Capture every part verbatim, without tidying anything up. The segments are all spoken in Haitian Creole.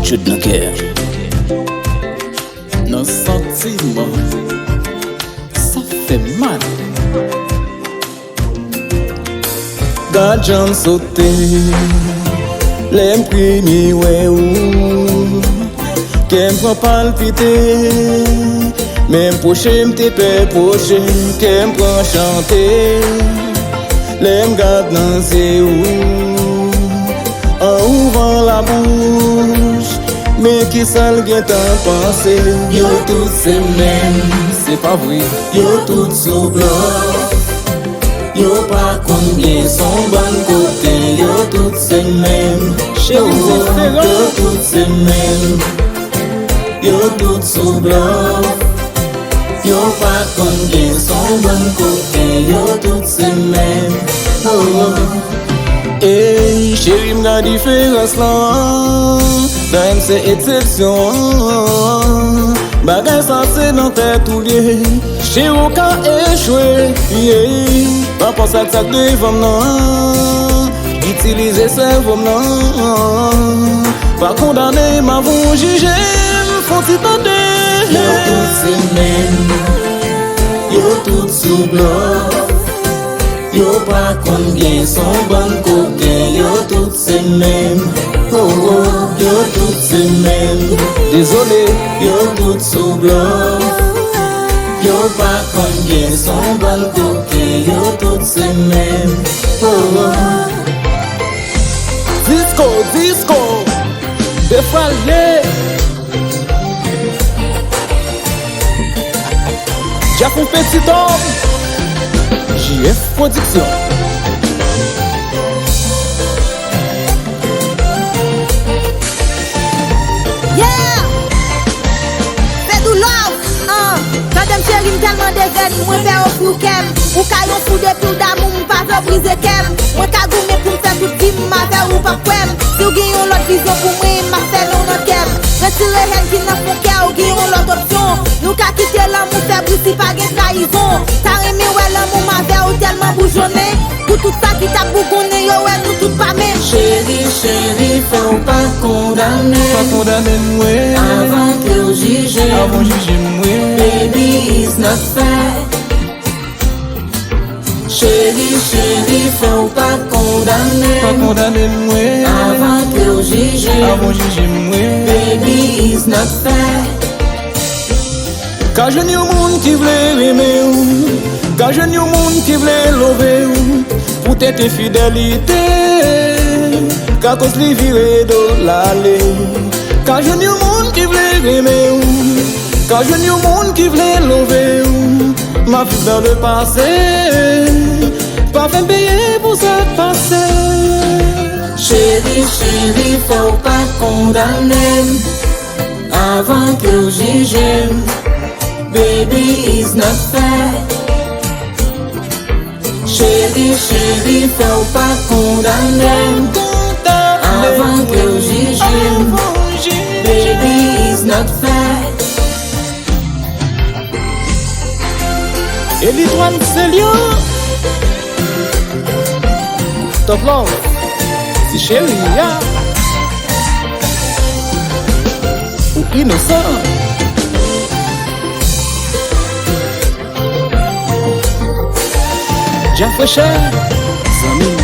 Tchout nan kè. Nan santiman. Sa fè mal. Gad jan m sote lè m premye wè ou. Kè m pran palpite, menm pwoche m te pè pwoche. Kè m pran chante lè m gad nan zye ou. An ouvan labouch, men kisa l gentan panse? Yo tout se menm. Se pa vre. Yo tout sou blòf. Yo pa konn byen s on bann koken. Yo tout se menm. Cheri, se seran. Yo tout se menm. Yo tout sou blòf. Yo pa konn byen s on bann koken. Yo tout se menm. Oh. Ey, cheri, m gad diferans lan. Dan M se eksepsyon an. Bagay sa se nan tèt ou l ye. Cheri, w ka echwe, yeah. Pa panse ak sa k devan m nan. Itilize sèvo m nan. Pa kondane m avan w jije m, fè w ti tande. Yo tout se menm. Yo tout sou blòf. Yo pa konn byen s on bann koken. Yo tout se menm. Oh, oh, yo tout se menm. Dezole. Yo tout sou blòf. Yo pa konn byen s on bann koken. Yo tout se menm. Oh, oh. Disko, disko. Defralye. Djafou Petit Homme, J F Production. Yeah! Fedou Love, ah, tande m cheri, m tèlman devèn, mwen pè ofri w kè m. Ou ka yon fou depi w damou m, pa vle w brize kè m. Mwen ka goumen pou m fè tout vi m avè w, ou p ap kwè m. Si w gen yon lòt vizyon pou mwen, m ap fèmen w nan kè m. Retire hèn ki nan fon kè w, gen yon lòt opsyon. Nou ka kite lanmou fè bri si pa gen trayizon. Ta renmen wè lanmou m avè w tèlman boujonnen. Pou tout sa ki t ap bougonnen, yo wè nou tout pa menm. Cheri, cheri, fè w pa kondane m. Pa kondane m, wi. Avan ke w jije m. Avan w jije m, wi. Baby, it's not fair. Cheri, cheri, fè w pa kondane m. Pa kondane m, wi. Avan ke w jije m. Avan w jije m, wi. Baby, it's not fair. Ka jwenn yon moun ki vle renmen w, ka jwenn yon moun ki vle love w, poutèt enfidelite, ka koz li vire do l ale. Ka jwenn yon moun ki vle renmen w, ka jwenn yon moun ki vle love w. M ap viv nan le pase, pa fè m peye pou sa k pase. Cheri, cheri, fè w pa kondane m avan ke w jije m. Baby, it's not fair. Cheri, cheri, fè w pa kondane m avan ke w jije m. Baby, it's not fair. Elitwal Selyon. Top Love. Ti cheri a. Ou inosan. Dja frechè, zanmi m.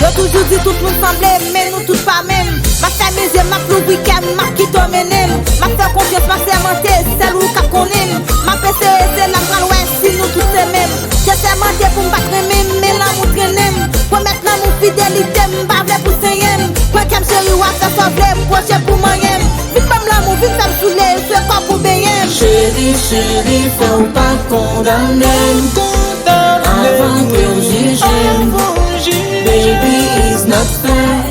Yo toujou di tout moun sanble, men nou tout pa menm. M ap fèmen zye m, m ap louvri kè m, m ap kite w mennen m. M ap fè w konfyans, m ap sèmante, sèl ou k ap konnen m. M ap eseye, se la m pral wè si nou tout se menm. Te sèmante pou m pa t renmen m, men lanmou trennen m. Pwomèt lanmou, fidelite, m pa vle pou senyen m. Pran kè m cheri, w a fè sa w vle, pwoche pou manyen m. Vin ban m lanmou, vin fè m soule, se kò pou benyen m. Cheri, cheri, fè w pa kondane m avan ke w jije m. Baby, it's not fair.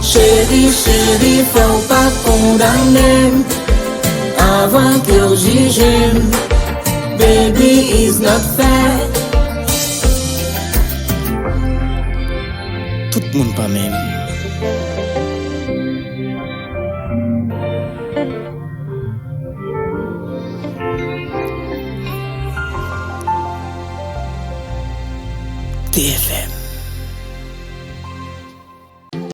Cheri, cheri, fè w pa kondane m avan ke w jije m. Baby, it's not fair. Tout moun pa menm. T F M.